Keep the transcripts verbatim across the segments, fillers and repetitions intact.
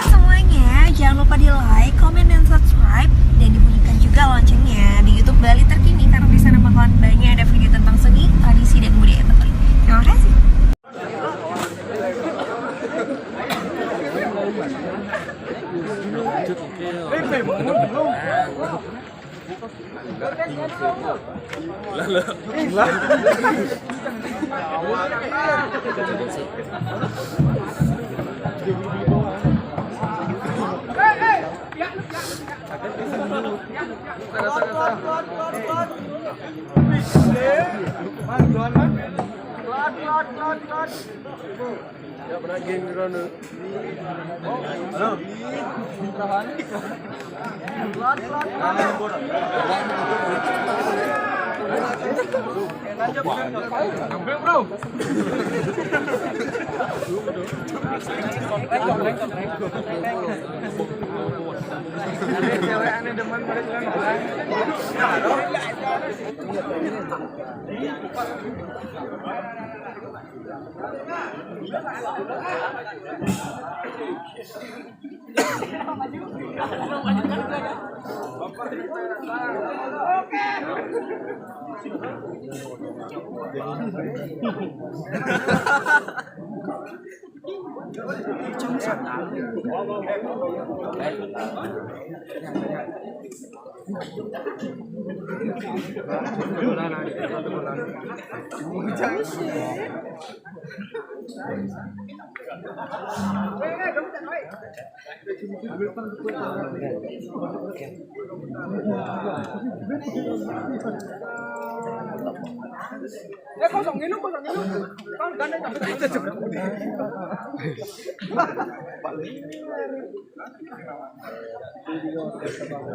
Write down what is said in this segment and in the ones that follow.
Semuanya, jangan lupa di like, comment, dan subscribe, dan dibunyikan juga loncengnya. Di YouTube Bali Terkini, karena di sana bakalan banyak ada video tentang seni, tradisi, dan budaya Bali. Terima kasih.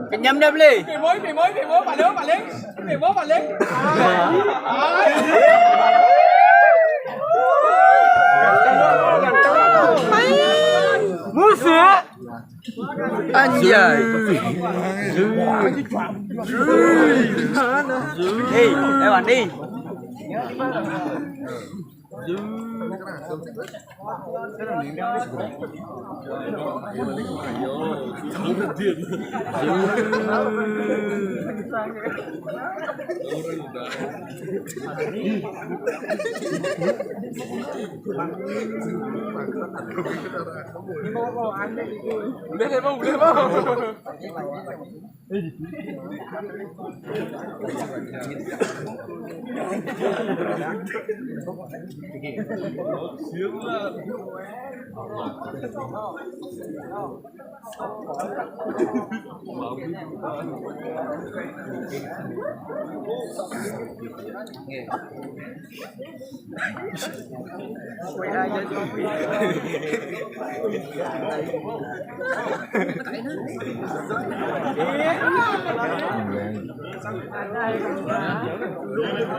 Kenyam dah boleh. Pimoi, pimoi, pimoi, paling, paling. Pimoi, paling. Musuh. Anjay. Hei, eh, Wandi. Boleh, Bang, boleh, Bang.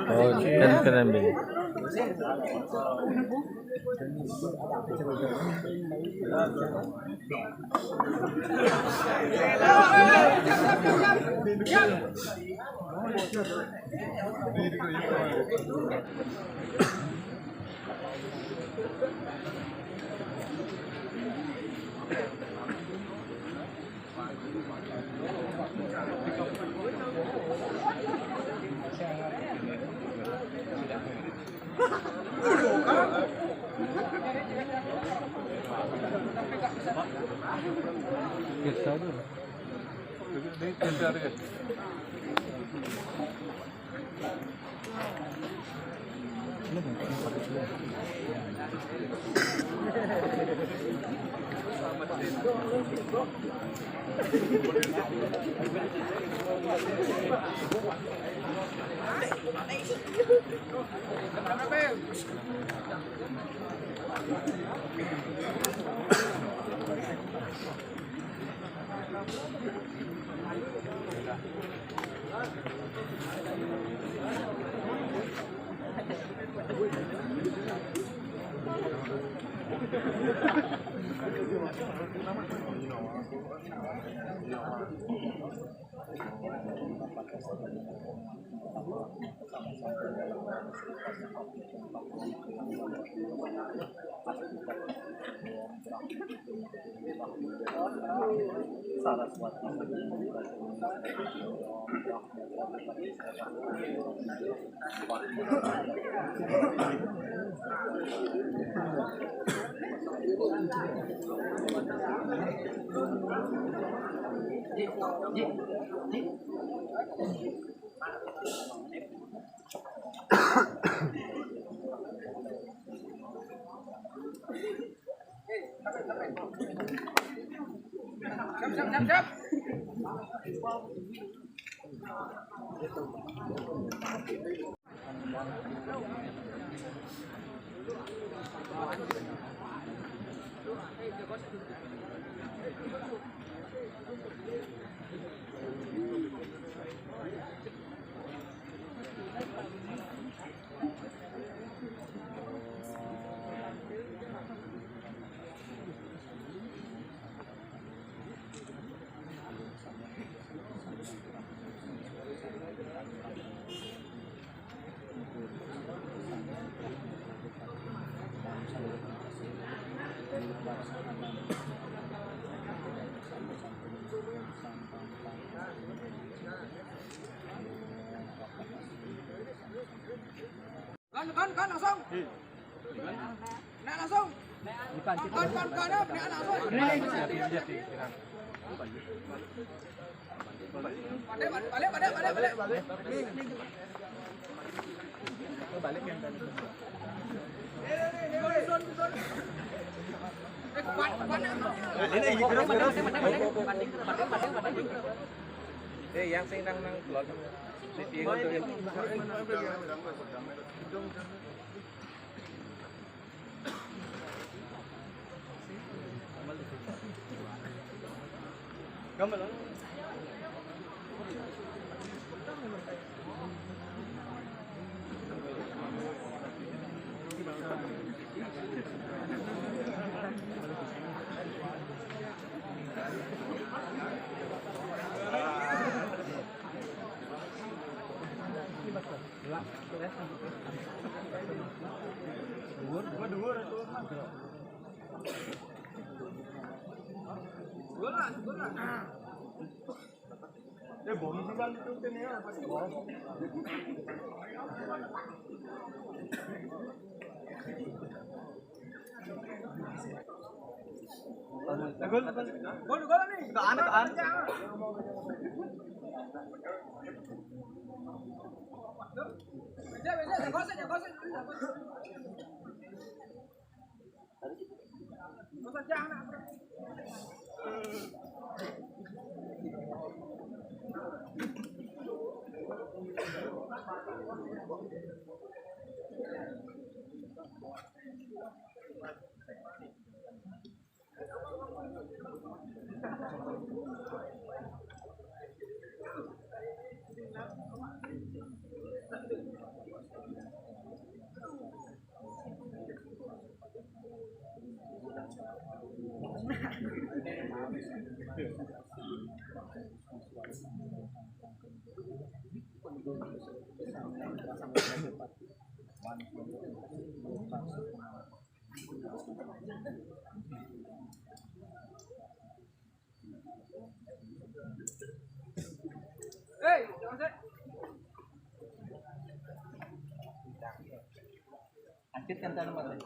Oh, kan keren, Bang. Kan, kan, kan, langsung. Nah, langsung. Bukan, kan, kan, kan, nah, langsung. Ini, ini, ini, ini, ini. Balik, balik, balik, balik, balik. Balik yang tadi. Ini, ini, ini. Eh, yang sing nang, nang blok. Di, di, di. Dhuwur, dhuwur, dhuwur. Dhuwur lah, dhuwur lah. Ya, bongi sih kan itu kan ya, apa sih, bongi? Gol, gol. Gol, gol nih. Tahan, tahan. Bisa, bisa, jago sih, jago sih. Jago sih, jangan. Hei, jangan sih. Angkat kan tanaman.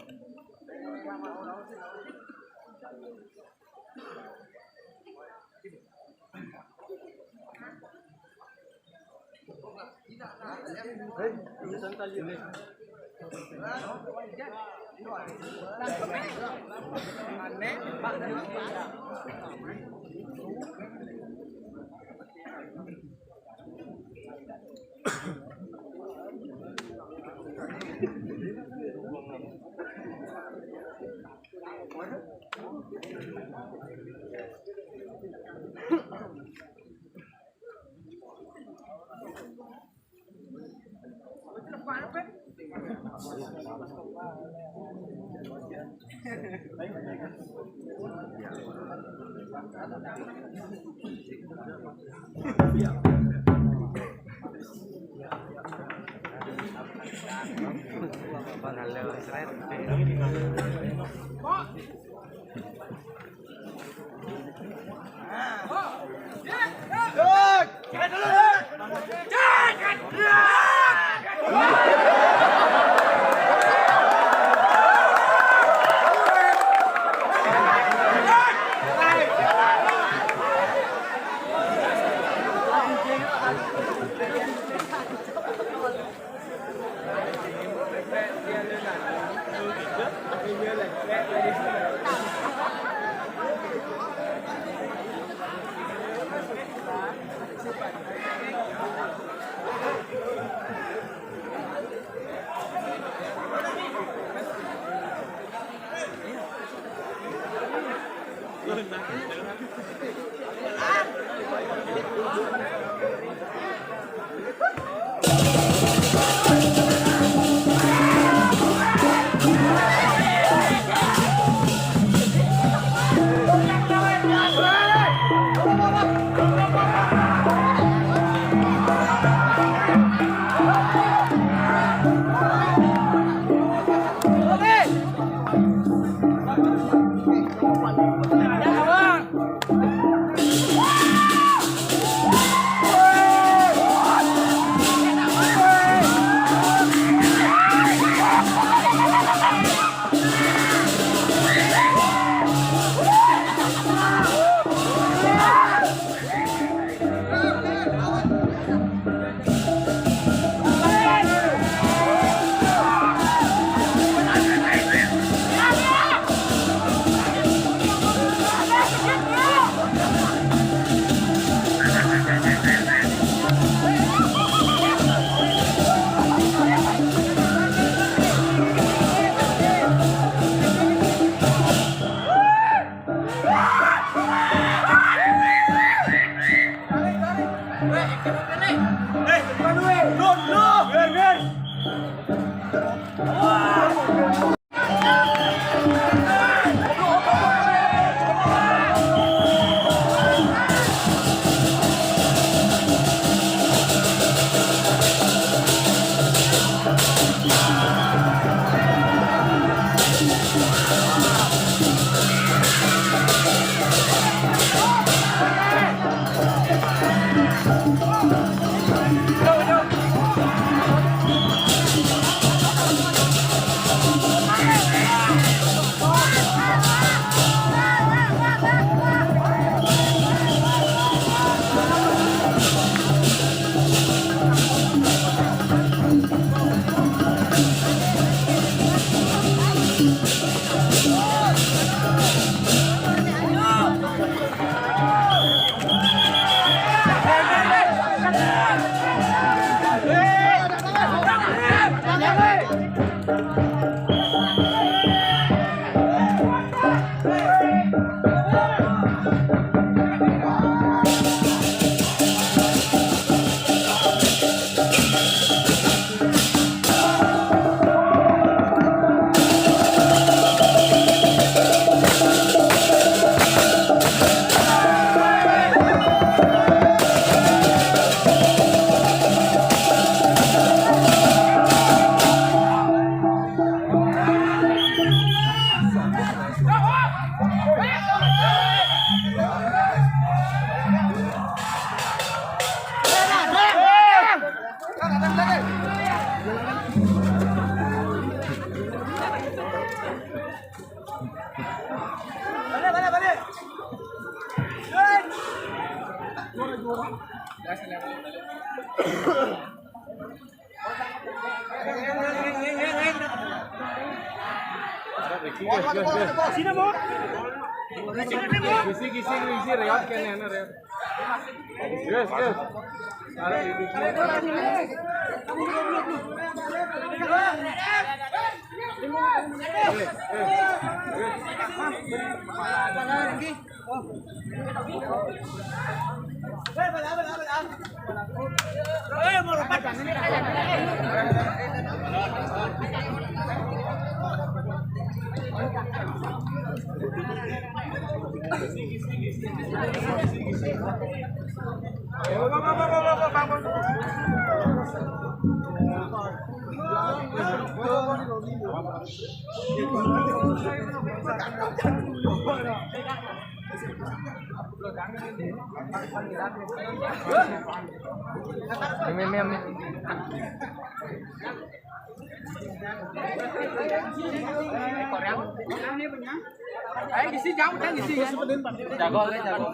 Kisi, kisi, kisi, Riyad kene na, Riyad. Yes, yes. Ayo, isi jauh, kan, isi, ya. Jago, jago.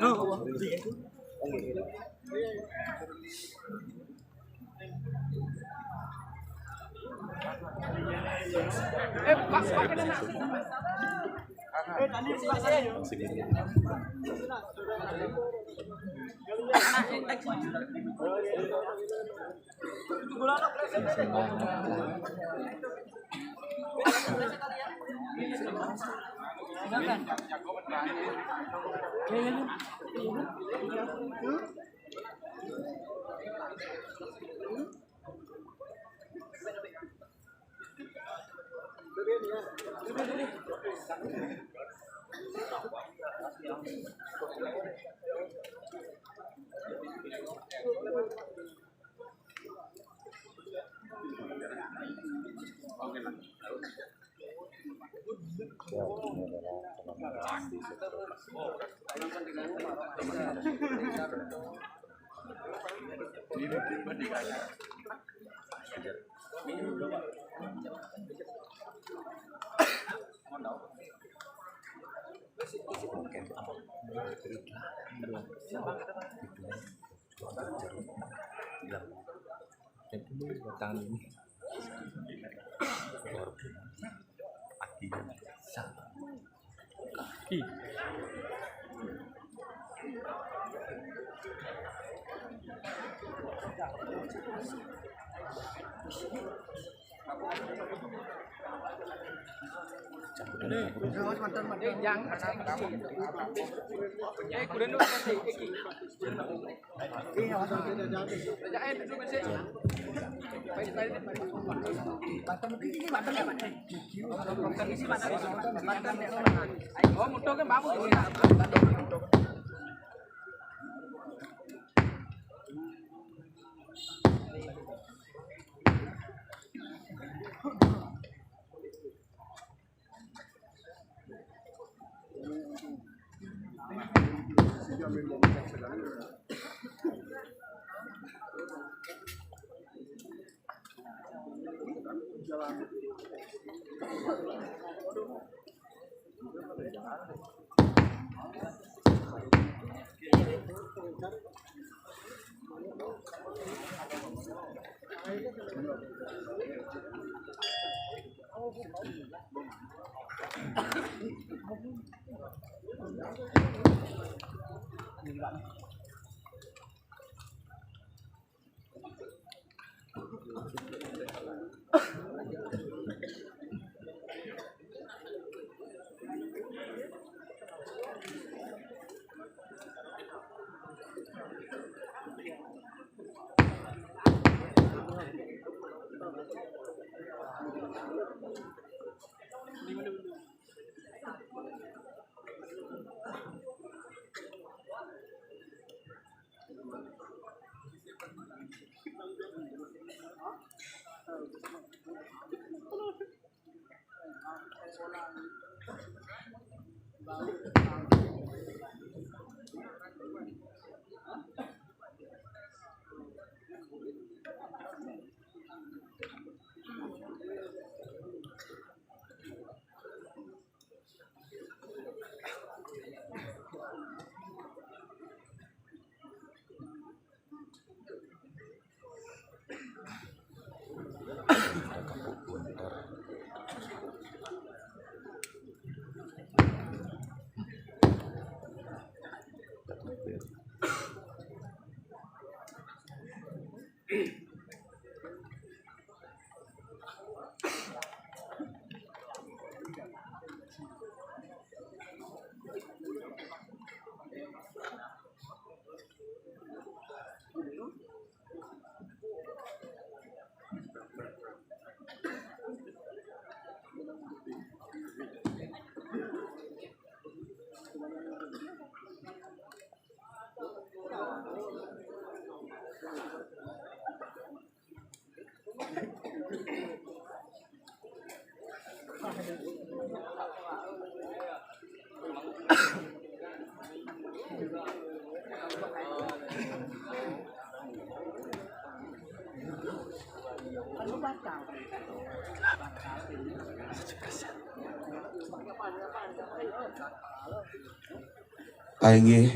Inggih,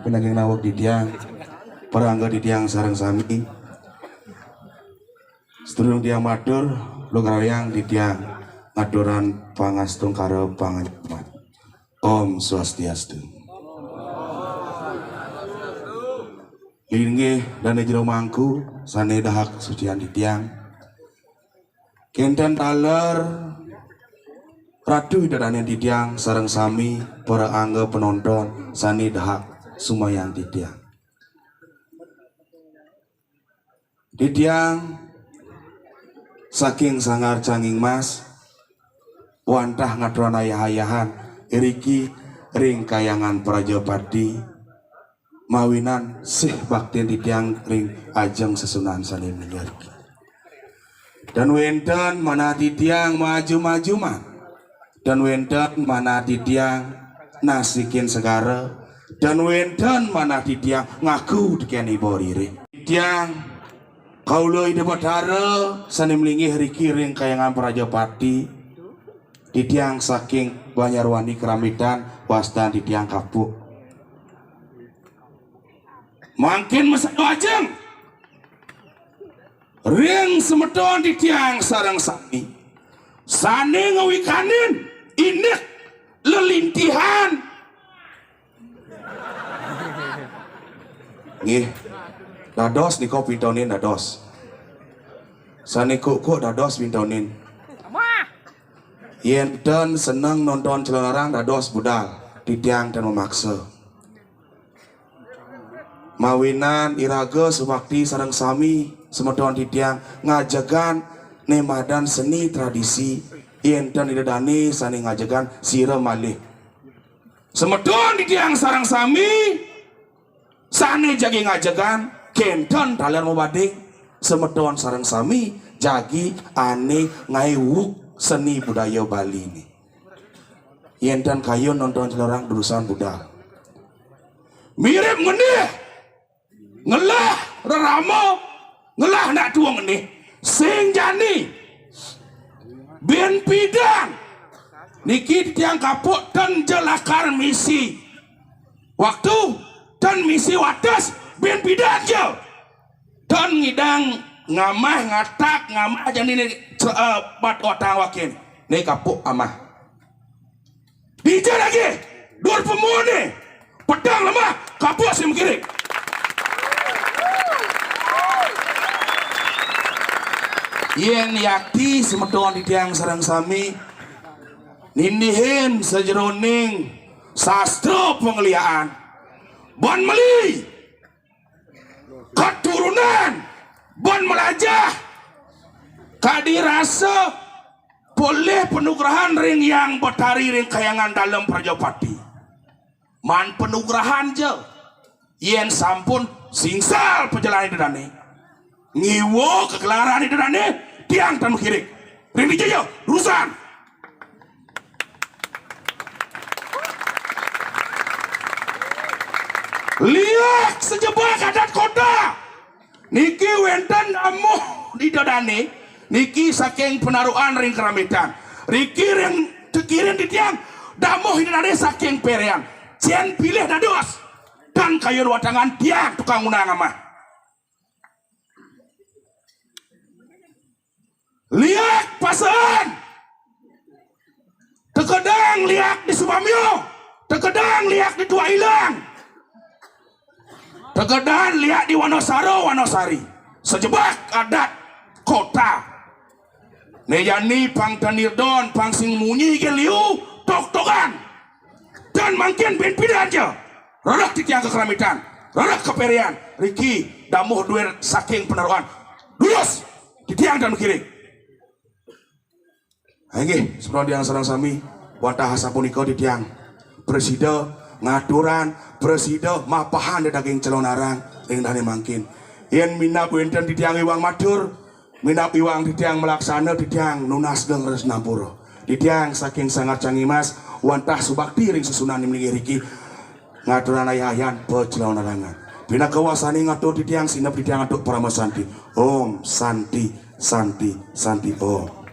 pinanggih naweg titiang, parangga titiang sareng sami. Sadurung tiang matur, lugrayang titiang ngaturang pangastungkara panganyaman. Om Swastiastu. Linggih dané jero mangku sané dahak sucian titiang. Kénten taler Ratu Ida Dané titiang sareng sami para angga penonton sané dahak sumayan titiang. Titiang saking Sanggar Canging Mas wantah ngaturang ayah-ayahan iriki ring Kahyangan Prajapati mawinan sih baktin titiang ring ajeng sesuunan sané minggah iriki. Dan wénten manah titiang maju-majuman. Dan wénten manah titiang nasikin segara. Dan wénten manah titiang ngaku tekén iba ririh. Titiang kaula Ida Batara sané malinggih riki ring Kahyangan Prajapati. Titiang saking Banjarwani Keramitan, wastan titiang Kapuk. Mangkin masada ajeng ring semeton titiang sareng sami sané ngawikanin indik lelintihan. Nggih. Dados nika pintonin dados. Sané kuk-kuk dados pintonin. Yén ten seneng nonton Calonarang dados budal, titiang ten mamaksa. Mawinan iraga subakti sareng sami semeton titiang ngajegan né madan seni tradisi, yén ten Ida Dané sané ngajegan sira malih. Semeton titiang sareng sami sané jagi ngajegan, kénten taler mabading, semeton sareng sami jagi ané ngaé wuh seni budaya Baliné. Yén ten kayun nonton Calonarang durusang budal. Mirip ngenih, ngelah rerama, ngelah anak tua ngenih. Sing jani, bin pidan. Niki titiang Kapuk ten ja lakar misi waktu, ten misi wates, bin pidan ja. Ten ngidang ngamah ngatak, ngamah jani né, eh, bat watang wakin. Né Kapuk amah. Dija lagi, dur pemuné, pedang lemah, Kapuk sing mengkiring. Yén yakti semeton titiang sareng sami nindihin sajeroning sastra pangliaan, ban meli katurunan, ban malajah, kadi rasa polih panugrahan ring Hyang Betari ring Kahyangan Dalem Prajapati. Man panugrahan ja. Yén sampun singsal pajalan Ida Dané, ngiwa kagelaran Ida Dané, tiang tan makiring. Ring dija ja, durusang. Liak sajebag adat kota. Niki wénten damuh Ida Dané, niki saking Penarukan ring Keramitan. Riki ring tekirin titiang damuh Ida Dané saking Perean. Cén pilih dados. Tan kayun watangan tiang tukang undang amah. Liak Pasean. Tekedang liak di Subamyo. Tekedang liak di Tua Ilang. Tekedang liak di Wanosaro, Wanosari. Sajebag adat kota. Né jani pang tan nirdon, pang sing munyi gén liu, toktokan. Tan mangkin bin pidan ja. Rereh titiang ka Keramitan, rereh ka Perean, riki damuh duér saking Penarukan. Durus, titiang tan makiring. Inggih, semeton titiang sareng sami, wantah asapunika titiang prasida ngaturang, prasida mapahang daging Calonarang ring dané mangkin. Yén minab wénten titiang iwang matur, minab iwang titiang malaksana, titiang nunas geng rasa nampura. Titiang saking Sanggar Cangimas, wantah subakti ring sesuunan inggih riki, ngaturan ayahan pacelawenarangan. Pinaka wasani ngatur titiang, sineb titiang antuk parama santi. Om Santi, Santi, Santi Om.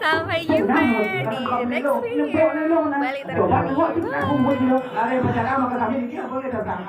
Sampai jumpa di next video. Balik terkini.